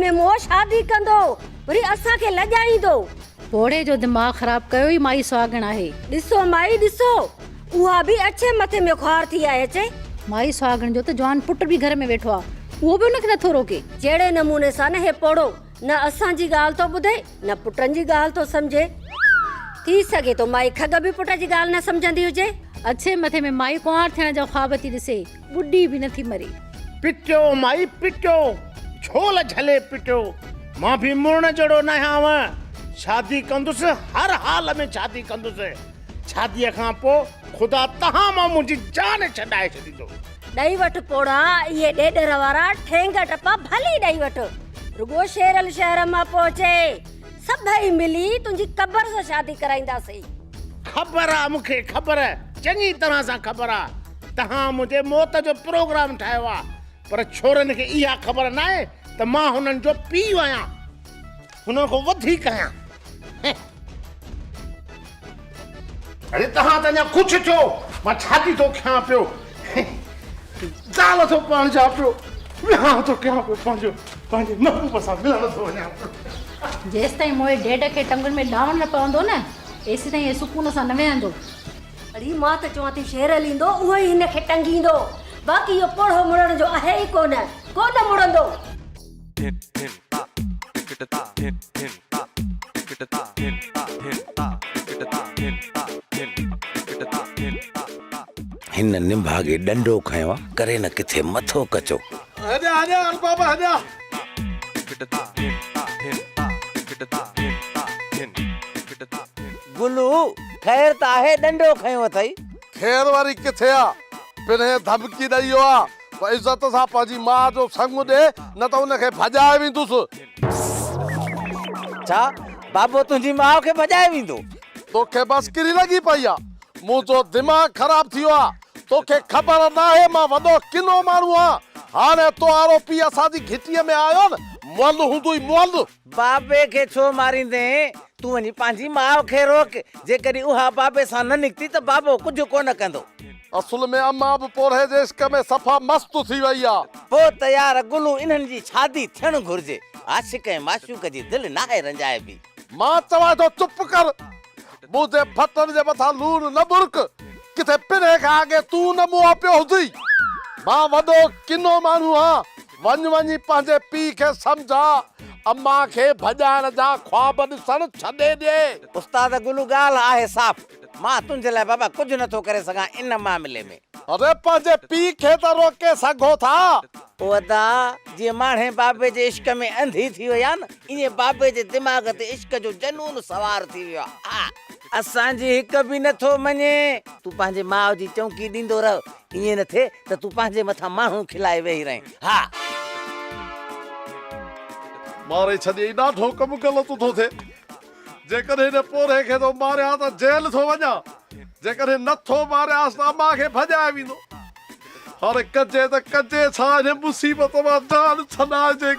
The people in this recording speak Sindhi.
۾ موهه شادي ڪندو، وري اسان کي لڄائيندو. پوڙهي جو دماغ خراب ڪيو ئي مائي سهاڳڻ آهي. ڏسو مائي ڏسو، اها به اڇي مٿي ۾ خوار ٿي آهي اچي. مائي سهاڳڻ جو ته جوان پٽ به گهر ۾ ويٺو آ، اهو به ان کي نٿو روڪي. جهڙي نموني سان نه هي پوڙهو نه اسان جي ڳالهه ٿو ٻڌي نه پٽن جي ڳالهه ٿو سمجهي. ٿي سگهي ٿو مائي کڳ به پٽ جي ڳالهه نه سمجهندي هجي. اڇي مٿي ۾ مائي ڪنوار ٿيڻ جا خواب ٿي ڏسي، ٻڏي به نٿي مري. پٽيو مائي پٽيو، جهول جهلي پٽيو. مان به مڙڻ جهڙو ناهيان. شادي ڪندس، هر حال ۾ شادي ڪندس. شاديء کان پوء خدا تهان مان منهنجي جان ڇڏائي ڇڏيندو. ڏئي وٺ پوڙها، اهي ڏيڏر وارا ٺينگ ٽپا ڀلي ڏئي وٺ. رڳو شيرل شهر مان پهچي، سڀئي ملي تنهنجي قبر سان شادي ڪرائينداسين. خبر آ مون کي خبر، چڱي طرح سان خبر آ. تهان منهنجي موت جو پروگرام ٺاهيو آ، پر ڇورن کي اها خبر ناهي ته مان هنن جو پيء آهيان. هنن کان وڌيڪ آهيان. اڙي تهان ته اڃا خوش ٿيو، مان ڇاتي ٿو کيان پيو، زال ٿو پرڻجان پيو، وهانء ٿو ڪيان پيو، پنهنجو پنهنجي محبوب سان ملڻ ٿو وڃان پيو. جيستائين موئي ڊيڊ کي ٽنگن ۾ ڏانوڻ نه پوندو نه، ايسيتائين هي سڪون سان نه ويهندو. اڙي مان ته چوان ٿي شيرل ايندو اهو ئي هن کي ٽنگيندو، باقي اهو پوڙهو مڙڻ جو آهي ئي ڪونه، ڪونه مڙندو. هن نڀاڳي ڏنڊو کنيو آ، ڪري نه ڪٿي مٿو ڪچو. هيڏانهن هيڏانهن ارباب هيڏانهن. گلو، خير ته آهي ڏنڊو کنيو اٿئي؟ خير واري ڪٿي آ؟ پرهين ڌمڪي ڏئي ويو آ ته عزت سان پنهنجي ماء جو سڱ ڏي نه ته ان کي ڀڄائي ويندس. ڇا؟ بابو تنهنجي ماء کي ڀڄائي ويندو؟ توکي مسڪري لڳي پئي آ. منهنجو دماغ خراب ٿي ويو آ. توکي خبر ناهي مان وڏو ڪنو ماڻهو آهيان. هاڻي تو وارو پيء اسان جي گهٽيء ۾ آيو نه مئل هوندو ئي مئل. بابي کي ڇو ماريندين؟ تون وڃي پنهنجي ماء کي روڪ. جيڪڏهن اها بابي سان نه نڪتي ته بابو ڪجهه ڪونه ڪندو. اصل ۾ امان به پورهئي جي عشق ۾ صفا مست ٿي وئي آ. پوء ته يار گلو انهن جي شادي ٿيڻ گهرجي. عاشق ۽ معشوق جي دل ناهي رنجائبي. مان چوان ٿو چپ ڪر. منهنجي ڦٽن جي مٿان لوڻ نه ٻرڪ. ڪٿي پرهه کان اڳي تون نه مئو پيو هجين. مان وڏو ڪنو ماڻهو هان. وڃ وڃي پنهنجي پيء کي سمجهاء. امان کي ڀڄائڻ جا خواب ڏسڻ ڇڏي ڏي. استاد گلو ڳالهه آهي صاف. مان تنهنجي لاء بابا ڪجهه نه ٿو ڪري سگهان ان معاملي ۾. اڙي پنهنجي پيء کي ته روڪي سگهو ٿا. او ادا، جيئن ماڻهي بابي جي عشق ۾ انڌي ٿي وئي آ نه، ايئن بابي جي دماغ تي عشق جو جنون سوار ٿي ويو آ. اسان جي هڪ به نه ٿو مڃي. تون پنهنجي ماء جي چونڪي ڏيندو رهه، ايئن نه ٿئي ته تون پنهنجي مٿان ماڻهو کلائي ويهي رهين. ها. ماري ڇڏيئي، ڏاڍو ڪم غلط ٿو ٿئي. جيڪڏهن هن پورهئي کي ٿو ماريان ته جيل ٿو وڃان، جيڪڏهن نه ٿو ماريانس ته امان کي ڀڄائي ويندو. هاڻي ڪجي ته ڪجي ڇا؟ هن مصيبت مان جان ڇڏائجي